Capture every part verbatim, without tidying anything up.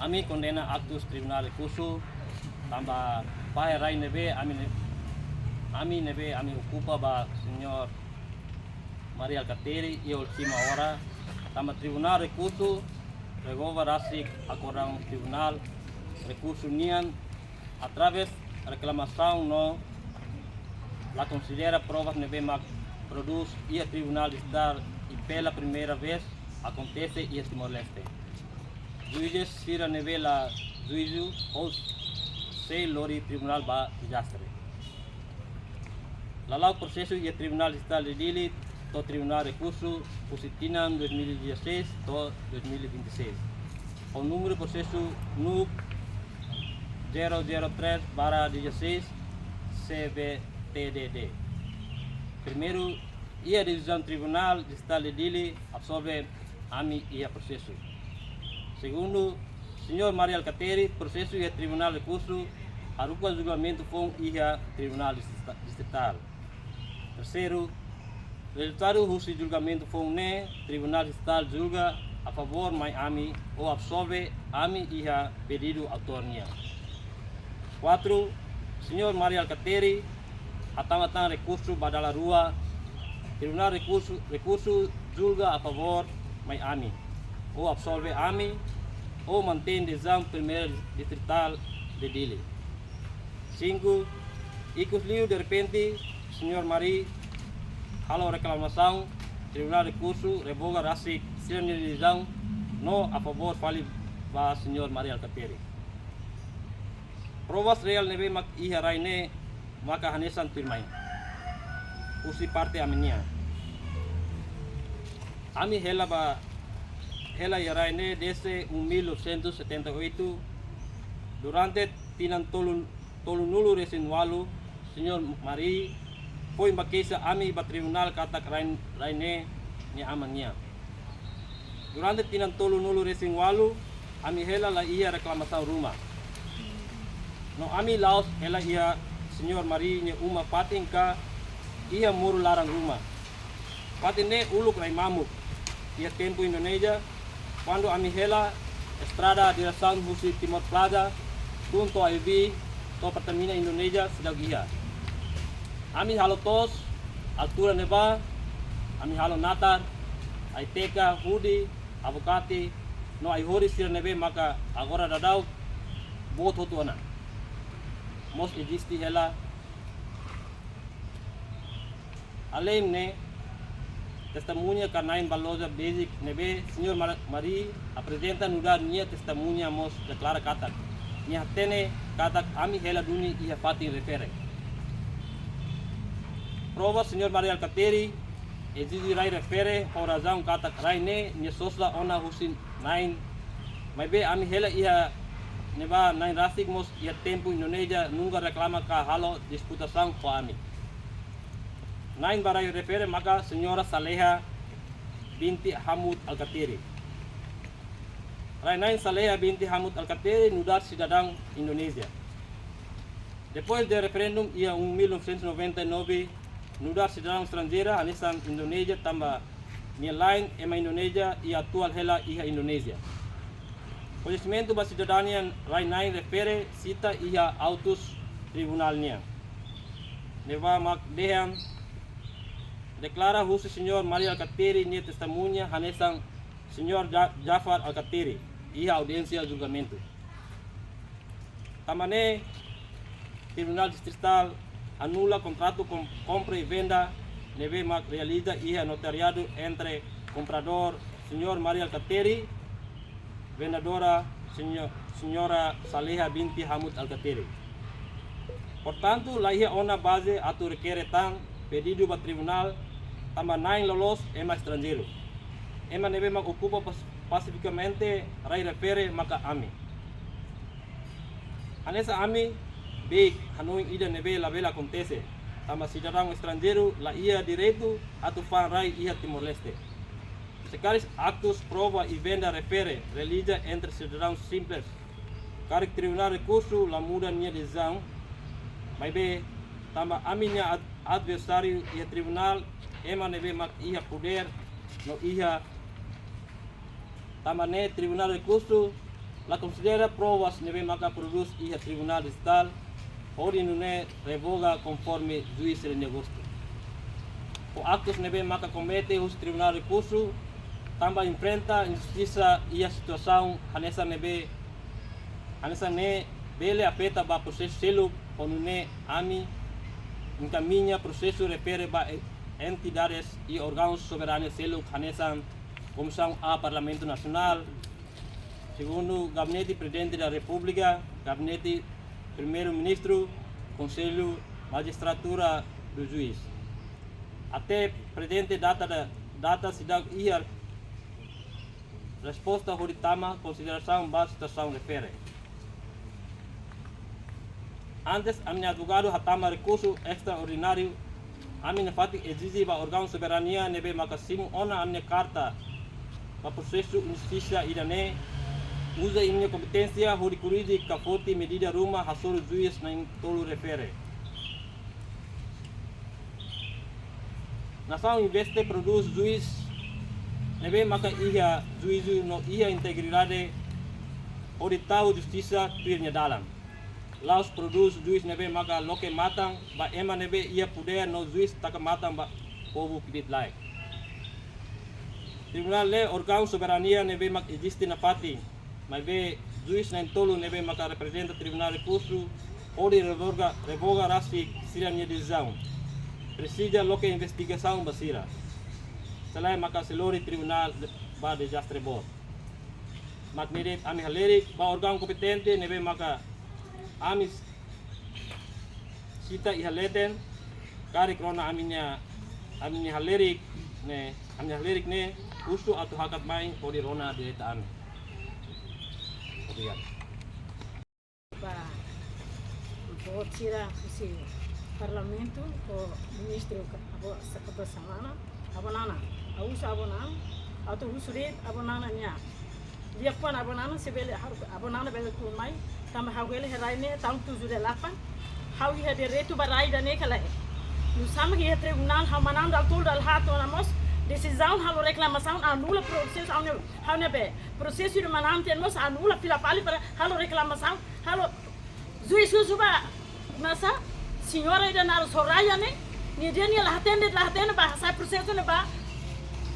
Ami kondena aktus Tribunál Rekursu tanba fahe rai ne'ebé ami ne-, ami ne'ebé ami okupa ba Señór Mari Alkatiri iha última ora, tanba Tribunál Rekursu revoga rasik akordaun Tribunál Rekursu nian através reklamasaun no la konsidera provas ne'ebé mak prodús iha Tribunál Distritál i pela primeira vez akontese iha Timor-Leste. Juízes sira ne'ebé la juízu host sei lori tribunál ba dezastre. Lala'ok prosesu iha Tribunál Distritál de Dili to'o Tribunál Rekursu husi tinan dois mil e dezasseis to'o dois mil e vinte e seis, ho númeru prosesu NUC zero zero três barra dezasseis C B T D D. Primeiru, iha desizaun Tribunál Distritál de Dili absolve ami iha prosesu. Segundu, Señór Mari Alkatiri prosesu iha Tribunál Rekursu haruka julgamentu foun iha Tribunál Distrita-, Distritál. Terseiru, rezultadu husi julgamentu foun ne'e, Tribunál Distritál julga a favór mai ami ou absolve ami iha pedidu autór nian. Kuatru, Señór Mari Alkatiri hatama tan rekursu ba dala rua, Tribunál Rekursu, Rekursu julga a favór mai ami, ou absolve ami, ou mantein desizaun Primeira Distritál de Dili. Sinku, ikus liu derrepente, Señór Mari halo reklamasaun, Tribunál Rekursu revoga rasik sira-nia desizaun no a favór fali ba Señór Mari Alkatiri. Provas reál ne'ebé mak iha rai ne'e maka hanesan tuirmai. Husi parte ami-nian. Ami hela ba, hela iha rai ne'e desde um mil novecentos e setenta e oito, durante tinan tolu, tolunulu-resin-ualu, Señór Mari foin ba keixa ami ba tribunál katak rai, rai ne'e nia aman nian. Durante tinan tolunulu-resin-ualu, ami hela la iha reklamasaun ruma. No ami la'ós hela iha Señór Mari nia uma fatin ka iha muru laran ruma. Fatin ne'e uluk rai mamuk. Iha tempu Indonézia, kuandu ami hela, estrada diresaun husi Timor Plaza tun to'o AIOV, to'o Pertamina Indonézia seidauk iha. Ami halo to'os, altura ne'ebá, ami halo natar, ai-teka, hudi, abakate, no ai-horis sira ne'ebé maka agora daudaun boot hotu ona. Mós eziste hela. Aleinde ne'e, testemuña ka na'in ba loja Basic ne'ebé Señór Mar-, Mari aprezenta nu'udar nia testemuña mós deklara katak nia hatene katak ami hela duni iha fatin refere. Prova Señór Mari Alkatiri ezije rai refere ho razaun katak rai ne'e nia sosa ona husi na'in. Maibé ami hela iha ne'ebá na'in rasik mós iha tempu Indonézia nunka reklama ka halo disputasaun ho ami. Na'in ba rai refere maka Señora Saleha binti Hamud Alkatiri. Rai-na'in Saleha binti Hamud Alkatiri nu'udar sidadaun Indonézia. Depois de referendum iha um mil novecentos e noventa e nove, nu'udar sidadaun estranjeira hanesan Indonézia tanba nia la'en ema Indonézia i atuál hela iha Indonézia. Koñesimentu ba sidadania rai-na'in refere sita iha autus tribunál nian. Ne'ebá mak dehan deklara husi Señór Mari Alkatiri nia testemuña hanesan Señór Ja-, Jafar Alkatiri iha audiénsia julgamentu. Tanba ne'e, Tribunál Distritál anula kontratu kom-, kompra i venda ne'ebé mak realiza iha notariadu entre kompradór Señór Mari Alkatiri, vendedora Seño-, Señora Saleha binti Hamud Alkatiri. Portantu, la iha ona baze atu rekere tan pedidu ba tribunál tanba na'in loloos ema estranjeiru. Ema ne'ebé mak okupa pas-, pasifikamente rai refere maka ami. Hanesan ami, beik hanoin ida ne'ebé labele akontese, tanba sidadaun estranjeiru la iha direitu atu fa'an rai iha Timor-Leste. Se karik aktus prova i venda refere realiza entre sidadaun simples, karik Tribunál Rekursu la muda nia desizaun, maibé tanba ami-nia ad-, adversáriu iha tribunál, ema ne'ebé mak iha podér no iha, tanba ne'e Tribunál Rekursu la konsidera provas ne'ebé maka prodús iha Tribunál Distritál, hodi nune'e revoga konforme juís sira-nia gostu. Ho aktus ne'ebé maka komete husi Tribunál Rekursu, tanba enfrenta injustisa iha situasaun hanesan ne'ebé, hanesan ne'e bele afeta ba prosesu seluk, ho nune'e ami enkamiña prosesu refere ba e-, entidades i órgaun soberania seluk hanesan Komisaun A Parlamentu Nasionál, segundu Gabinete Prezidente da Repúblika, Gabinete Primeiru-Ministru, Konsellu Majistratura do Juís. Até prezente data da, data seidauk iha resposta hodi tama konsiderasaun ba situasaun refere. Antes, ami-nia advogadu hatama rekursu estraordináriu, ami nafatin ezije ba órgaun soberania ne'ebé maka simu ona ami-nia karta ba prosesu injustisa ida-ne'e, uza imi-nia kompeténsia hodi korrije ka foti medida ruma hasoru juís na'in-tolu refere. Nasaun investe prodús juís ne'ebé maka iha juízu no iha integridade hodi tau justisa tuir nia dalan. La'ós prodús juís ne'ebé maka loke matan ba ema ne'ebé iha podér no juís taka matan ba povu kbiit-laek. Tribunál ne'e órgaun soberania ne'ebé mak eziste nafatin, maibé juís na'in-tolu ne'ebé maka reprezenta Tribunál Rekursu hodi revoga, revoga rasik sira-nia desizaun. Presiza loke investigasaun ba sira. Se lae maka sei lori tribunál ba dezastre boot. Mak ne'e de'it ami halerik ba órgaun kompetente ne'ebé maka ami sita iha leten, karik rona ami-nia, ami-nia halerik ne'e, ami-nia halerik ne'e husu atu hakat mai hodi rona direta ami. Obrigadu. Ba, boot sira husi Parlamentu ho Ministru ka, Avó, Avó Xanana, Avó Nana, ha'u husu Avó Nana, atu husu de'it Avó Nana nia. Dia kuan Avó Nana se bele, ha'u, Avó Nana bele tun mai, tanba ha'u hela iha rai ne'e tahun tujuh puluh delapan, ha'u iha direitu ba rai ida-ne'e ka lae. Nusá mak iha tribunál ha'u manán dala tolu dala haat ona mós, desizaun halo reklamasaun anula prosesu ha'u-nia, ha'u-nia be, prosesu ida manán tiha ona mós anula fila fali para halo reklamasaun, halo juís husu ba, nasa, señora ida naran Soraya ne'e, nia dehan nia la hatene, la hatene ba, hasa'e prosesu ne'e ba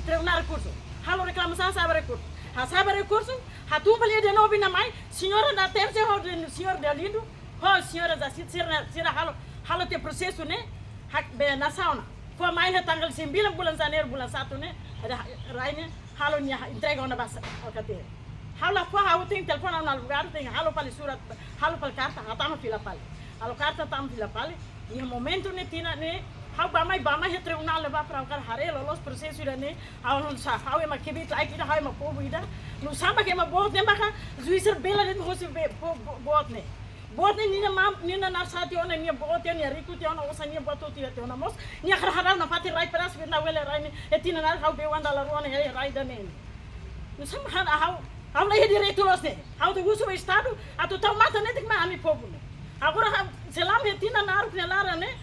Tribunál Rekursu. Halo reklamasaun, hasa'e ba rekursu. Hasa'e ba rekursu, hatún fali ida novo iha ne'e mai, señora da Terce ho de, señor Deolindo, ho señora Jacinta, sira, sira halo, halo tiha prosesu ne'e, hak be nasaun ona. Fó mai iha tanggal sembilan bulan Janeiru, bulan satu ne'e, ada rai ne'e, halo nia entrega ona ba Alkatiri. Ha'u la fó, ha'u tenke telefone ha'u-nia advogadu, tenke halo fali surat, halo fali karta, hatama fila fali. Halo karta, hatama fila fali. Iha momentu ne'e tinan ne'e, ha'u bá mai, bá mai iha tribunál ne'ebá para ha'u hakarak haree loloos prosesu ida-ne'e, ha'u nusá, ha'u ema kbiit-laek ida, ha'u ema povu ida. Nusá mak ema boot ne'e maka juís sira bela de'it hosi be, bo-, bo-, boot ne'e. Boot ne'e ninia mam, ninia naran sá tiha ona, nia boot tiha ona, nia riku tiha ona, osan nia boot tiha tiha ona mós, nia hakarak haree nafatin rai peras benda wele rai ne'e, e tinan naran ha'u be wan dala rua ona iha rai ida-ne'e. Nusá mak ha'u, ha'u la iha direitu loos ne'e. Ha'u atu husu ba Estadu, atu tau matan netik mai ami povu ne'e. Agora ha'u, selama e tinan naruk nia laran ne'e,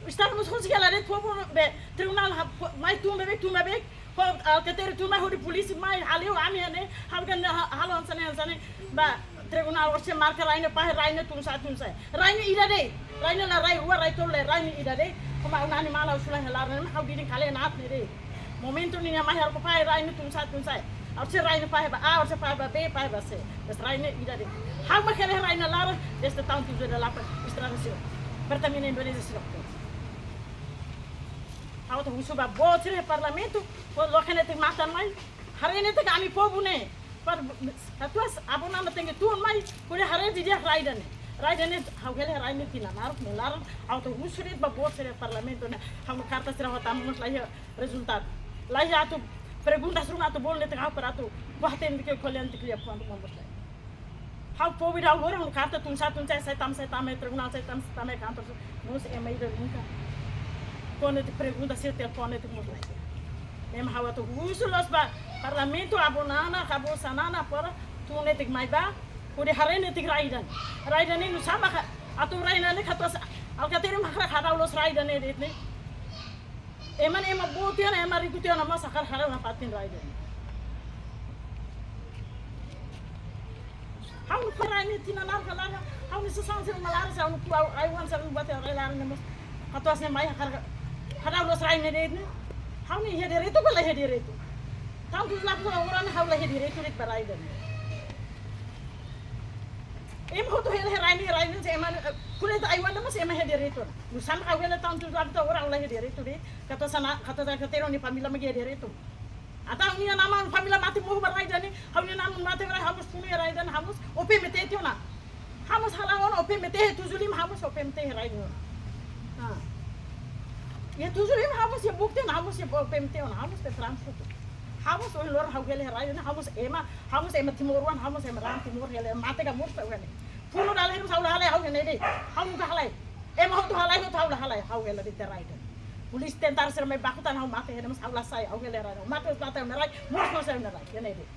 Estadu mós konsege hela de'it povu be, tribunál ha, po-, mai tun beibeik, tun beibeik, ho Alkatiri tun mai hodi polísia mai hale'u ami ne'e, ha'u kan ha-, halo hanesan ne'e, hanesan ne'e, ba, tribunál orsida marka rai ne'e fahe, rai ne'e tun-sa'e, tun-sa'e. Rai ne'e ida de'it, rai ne'e la rai rua, rai tolu, rai ne'e ida de'it. Koma un animál ha'u sula hela ne'e, ha'u didin kale nat ne'e de'it. Momentu ne'e nia mai ha'u ko fahe rai ne'e tun-sa'e, tun-sa'e. Orsida rai ne'e fahe ba A, orsida fahe ba B, fahe ba C. Mas rai ne'e ida de'it. Ha'u mak hela rai ne'e laran, desde tahun tujuh puluh delapan, estrada sira. Pertamina Indonézia sira. Ha'u atu husu ba boot sira iha Parlamentu, hodi loke netik matan mai. Haree netik ami povu ne'e. Para katuas Avó Nana tenke tun mai, hodi haree didi'ak rai ida-ne'e. Rai ida-ne'e, ha'u hela rai ne'e tinan naruk nia laran, ha'u atu husu de'it ba boot sira iha Parlamentu ne'e, ha'u-nia karta sira ha'u hatama mós la iha rezultadu. La iha atu pergunta sira atu bolu netik ha'u para atu, buat netik ke ko'alia netik liafuan atu mós la iha. Ha'u povu ida ha'u lori ha'u-nia karta tun-sa'e, tun-sa'e, sai tama, sai tama iha tribunál, sai tama, sai tama iha kantor, mós ema ida nunka. Fó netik pergunta sira, telefone netik mós la iha. Ema ha'u atu husu loos ba Parlamentu, Avó Nana, Avó Xanana, para tun netik mai bá, hodi haree netik rai ida-ne'e. Rai ida-ne'e nusá mak, atu rai ida-ne'e katuas Alkatiri mak hakarak hadau loos rai ida-ne'e de'it ne'e. Ema ne'e ema boot tiha ona, ema riku tiha ona mós hakarak hadau nafatin rai ida-ne'e. Rai ne'e tinan laran ka laran, ha'u-nia sasán sira mak laran, ha'u-nia kuaze, ai-oan sira mak buat rai laran ne'e mós. Katuas ne'e mai hakarak, hakarak loos rai ne'e de'it ne'e. Ha'u-nia iha direitu ka la iha direitu? Tahun tujuh puluh delapan ha'u la iha direitu de'it ba rai ida-ne'e. Ema hotu hela iha rai ne'e, rai ne'e se ema, eh, kulit ai-oan mós ema iha direitu. Nusá mak ha'u hela tahun tujuh puluh delapan ha'u la iha direitu de'it. Katuas hanesan, katuas hanesan Katero nia família mak iha direitu. Entaun ha'u-nia inan-aman família mate mohu ba rai ida-ne'e, ha'u-nia inan-aman mate ba rai, ha'u mós funu iha rai ida-ne'e, ha'u mós O P M T tiha ona. Ha'u mós hala'o ona O P M T iha tujuh lima, ha'u mós O P M T iha rai ida-ne'e. Ah. Iha tujuh lima ha'u mós iha bukti ona, ha'u mós iha O P M T ona, ha'u mós veteranu hotu. Ha'u mós ohin loron ha'u hela iha rai ida-ne'e, ha'u mós ema, ha'u mós ema timoroan, ha'u mós ema rai Timor hela, mate ka morto hela. Funu dala hirus ha'u la halai, ha'u iha ne'e de'it. Ha'u nunka halai. Ema hotu halai, hotu ha'u la halai, ha'u hela de'it iha rai ida-ne'e. Polísia tentara sira mai baku tan ha'u mate, hela mós ha'u la sai, ha'u hela iha rai ida-ne'e. Mate mate iha rai, morto mós iha rai, iha ne'e de'it.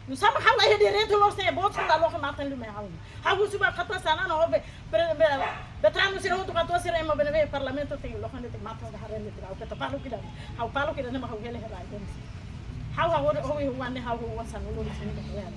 Nusá mak ha'u la iha direitu loos ne'e, boot sira la loke matan liu mai ha'u. Ha'u husu ba katuas hanesan ona, be, be, be, veteranu sira hotu katuas sira ema bene be parlamentu tenke loke ne'e tenke matan ka haree ne'e tenke ha'u peta palu kida. Ha'u palu kida ne'e mak ha'u hela iha rai ida-ne'e. Ha'u ha'u ha'u ha'u wan ne'e ha'u ha'u wan sanulu di sini ka hela.